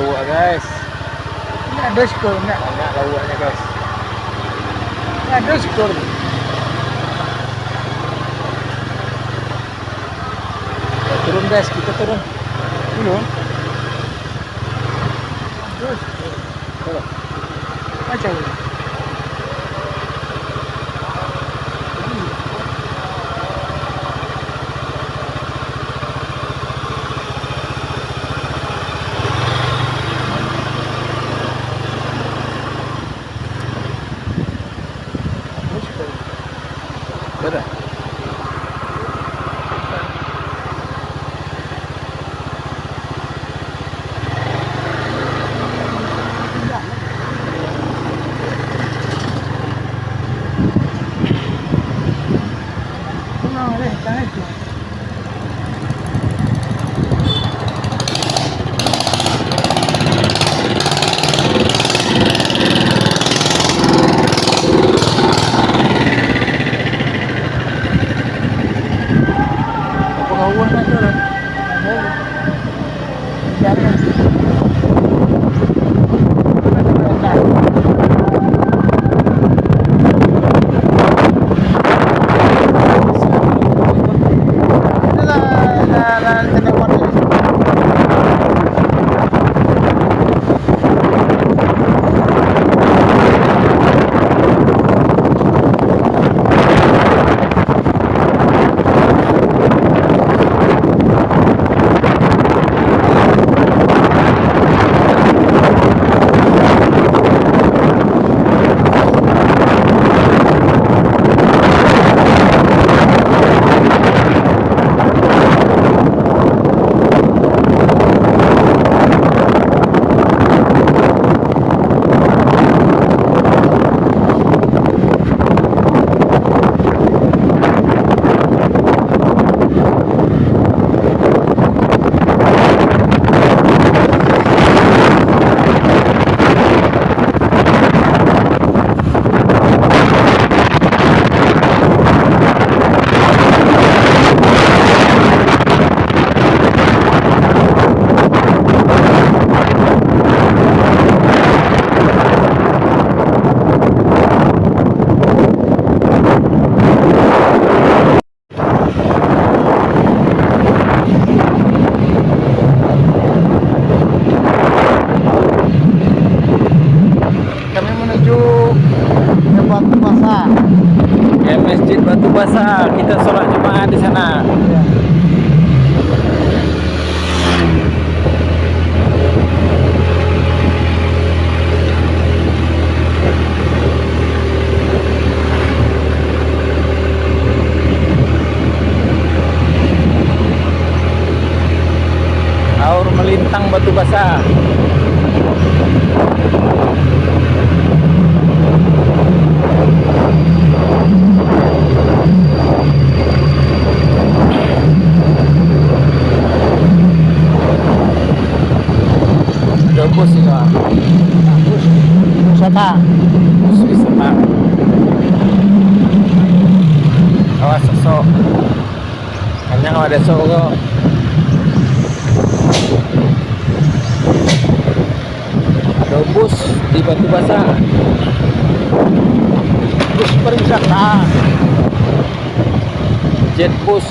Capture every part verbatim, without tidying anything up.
Wah, guys. Ini ada skor, nak. Banyak lauaknya, guys. Ini ada skor. Ya, turun, guys, kita turun. Turun. Ada skor. Turun. Macam mana? Betul. Kami menuju ke Batu Basah. Ke Masjid Batu Basah, kita sholat Jumat di sana. Ya. Aur melintang Batu Basah. Ado bus iko. Bus wisata. Bus wisata. Awas sosok. Kanyang awak besok ko. Ado bus di Batu Basah. Bus pariwisata. Jet bus.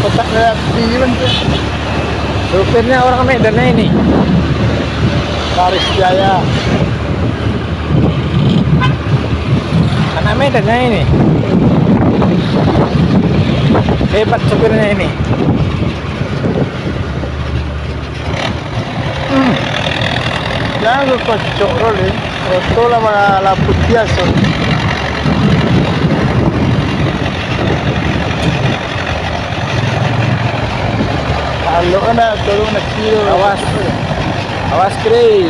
Kotak api kan tu. Supirnya orang Medan ini. Paris Jaya. Anak Medan ini. Hebat supirnya ini. Hmm. Jan kocok lo, Lin. Oto lah, malah lah putiah, so. Kalau nak turun nanti tu. Awas. Awas, Kri.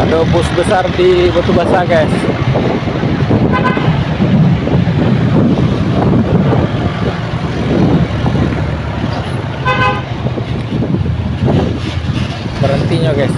Ado bus besar di Batu Basah, guys. Barantinyo, guys.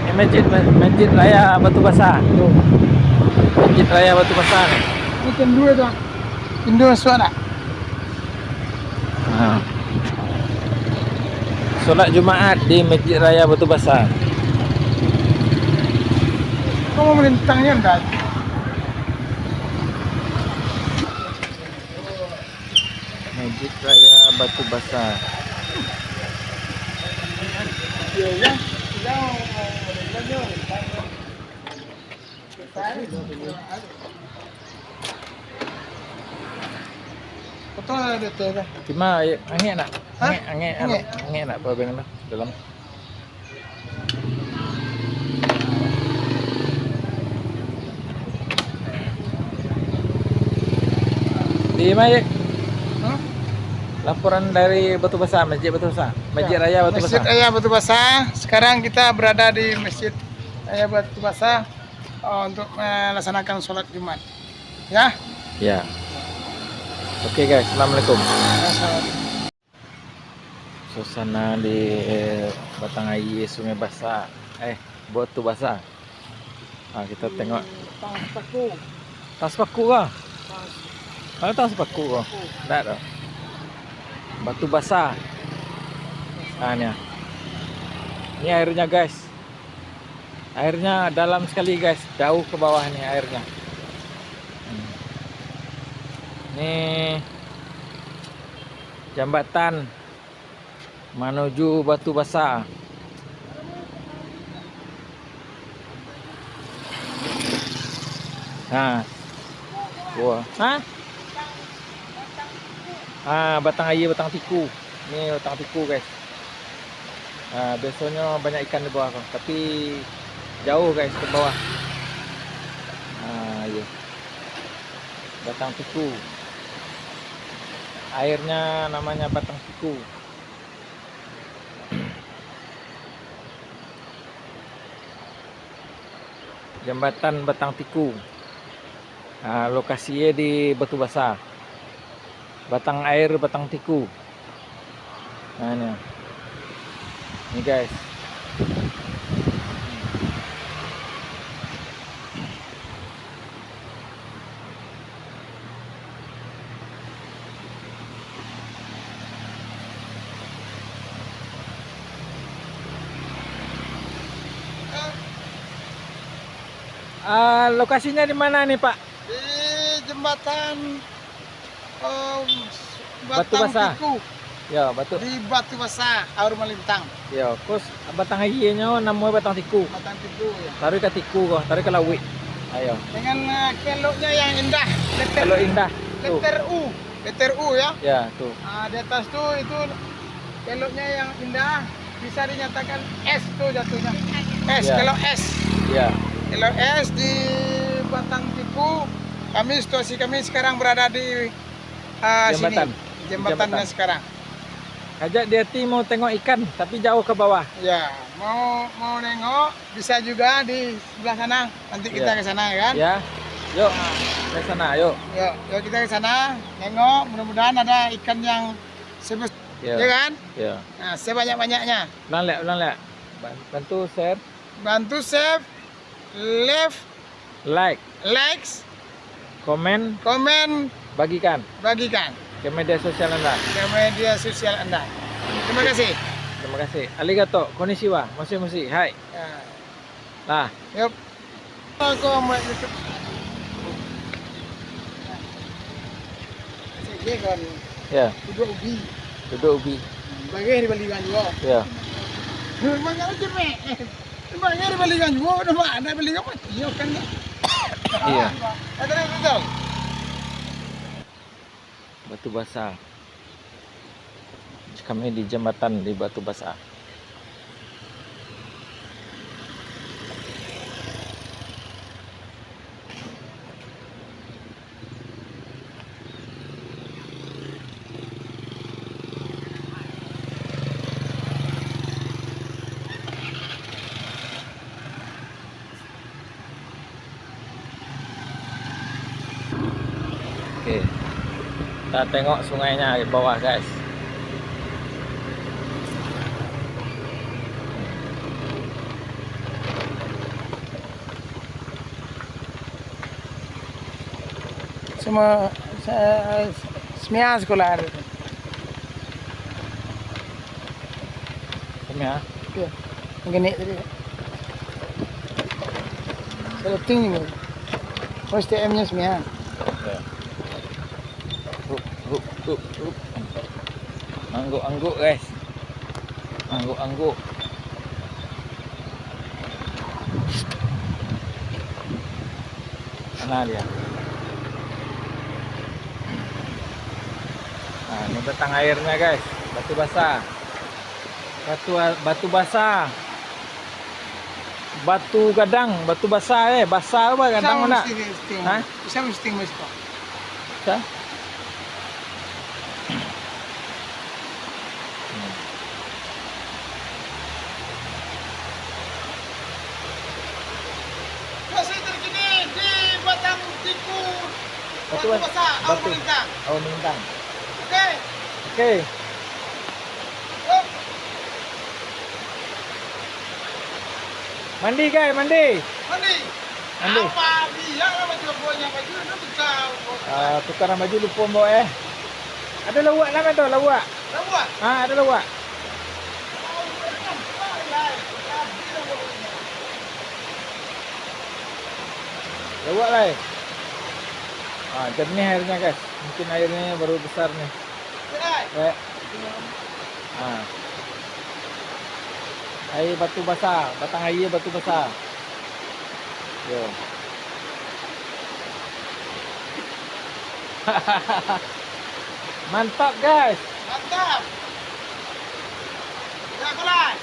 Ini masjid, masjid raya Batu Basah. Tu. Masjid raya Batu Basah ni. Ini pintu tu. Pintu masuk nak? Ha. Solat Jumaat di Masjid Raya Batu Basah. Kamu melintangnya ndak? Masjid Raya Batu Basah. Betul ada tu dah. Cuma angek nak? Ha? Angek, angek, angek. Angek nak apa bang tu? Dalam. Di mana? Hah? Laporan dari Batu Basah, Masjid Batu Basah, Masjid Ya. Raya Batu Masjid Basah. Raya Batu Basah. Sekarang kita berada di Masjid Raya Batu Basah, eh, untuk melaksanakan sholat Jumat. Ya. Ya. Oke guys, assalamualaikum. Assalamualaikum. Suasana di, eh, batang aia Sungai Basah, eh, Batu Basah. Ha, kita tengok. Tang Sepaku. Tang Sepaku kah? Tang Ada Tang Sepaku kah? Sepaku. Ndak ada. Batu Basah. Ha, ni. Ni airnya, guys. Airnya dalam sekali, guys. Jauh ke bawah ni airnya. Hmm. Ni jambatan manuju Batu Basah. Ha. Wah. Ha? Ha, batang aia, batang tiku. Ni batang tiku, guys. Ha, biasonyo banyak ikan di bawah ko, tapi jauh, guys, ke bawah. Ha, iyo. Batang tiku. Airnya namanya batang tiku. Jambatan Batang Tiku. Ah, lokasinya di Batu Basah. Batang air Batang Tiku. Nah, ni. Ni, guys. Ah, lokasinya di mana nih, Pak? Di jembatan, em, Batang Batu Basah. Tiku. Ya, Batu. Di Batu Basah, Aur Malintang. Ya, kos batang aianyo namo Batang Tiku. Batang Tiku, ya. Taruih ka tiku ko, taruih ka lauik. Ayo. Dengan, eh, keloknya yang indah. Letter, Kelok indah. Tu. Letter U. Letter U, ya. Ya, tu. Ah, di atas tu itu keloknya yang indah, bisa dinyatakan S tu jatuhnya. S, Ya. Kelok S. Ya. Kelok S di Batang Tiku. Kami, situasi kami sekarang berada di, ah, sini. Jembatan. Jembatannya Jembatan. Sekarang. Hajat di hati mau tengok ikan, tapi jauh ke bawah. Ya, mau, mau nengok, bisa juga di sebelah sana. Nanti kita Ya. ke sana, ya kan? Ya. Yuk. Nah. Ke sana, yuk. Yuk, yuk kita ke sana, nengok, mudah-mudahan ada ikan yang sebes-, Ya. ya kan? Ya. Nah, sebanyak-banyaknya. Ulang liak, ulang liak. Ban-, bantu share. Bantu share, left, Like. likes, Komen. komen, Bagikan. bagikan Ke media sosial Anda. ke media sosial Anda. Terima kasih. Terima kasih. Arigato. Konnichiwa. Moshi moshi. Hai. Ya. Lah. Yup. Aku buat YouTube. Iya kan? Ya. Duduak ubi. Duduak ubi. Bageh dibali kan juo. Ya. Memang kalau cemek. Memang dibali kan juo, nama ada bali kan mati, ya kan? Iya. Ada yang tahu? Batu Basa. Kami di jambatan di Batu Basa. Oke. Kita tengok sungainya di bawah, guys. Sama, sa-, semia sekolah. Semia? Iya. Yang kena tadi. Setting ni, Bang. Oh, S T M-nya semia. Ya. Hup, hup, hup, hup. Angguk-angguk, guys. Angguk-angguk. Mana dia? Nah, ini batang airnya, guys. Batu Basa. Batu, Batu Basa. Batu Gadang, Batu Basa, eh. Basa apa gadang? Bisa mana? Mesti, mesti. Hah? Bisa mesti, mesti. Bisa? Lokasi terkini di Batang Tiku, Batu Batu Basa, Awan Batu. Melintang. Awan Melintang. Oke. Oke. Hup. Mandi, guys, mandi. Mandi. Mandi. Apa? Iya lah, baju apa yang baju itu pecah. Ah, tukaran baju lupo ambo, eh. Ada lauak lah, tu, lauak. Lauak? Ah, ada lauak. Lauak lah, eh. Ah, jernih airnya, guys. Mungkin airnya baru besar nih. Eh. Ah. Air Batu Basa, batang air Batu Basa. Yo. Mantap, guys. Mantap. Ya, mulai.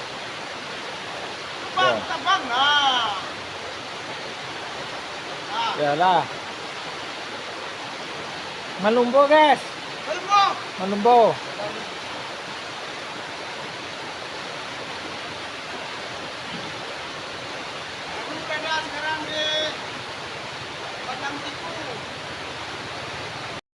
Tabang, ya. Tabang. Nah. Nah. Yalah. Malumbo, guys. Malumbo. Malumbo.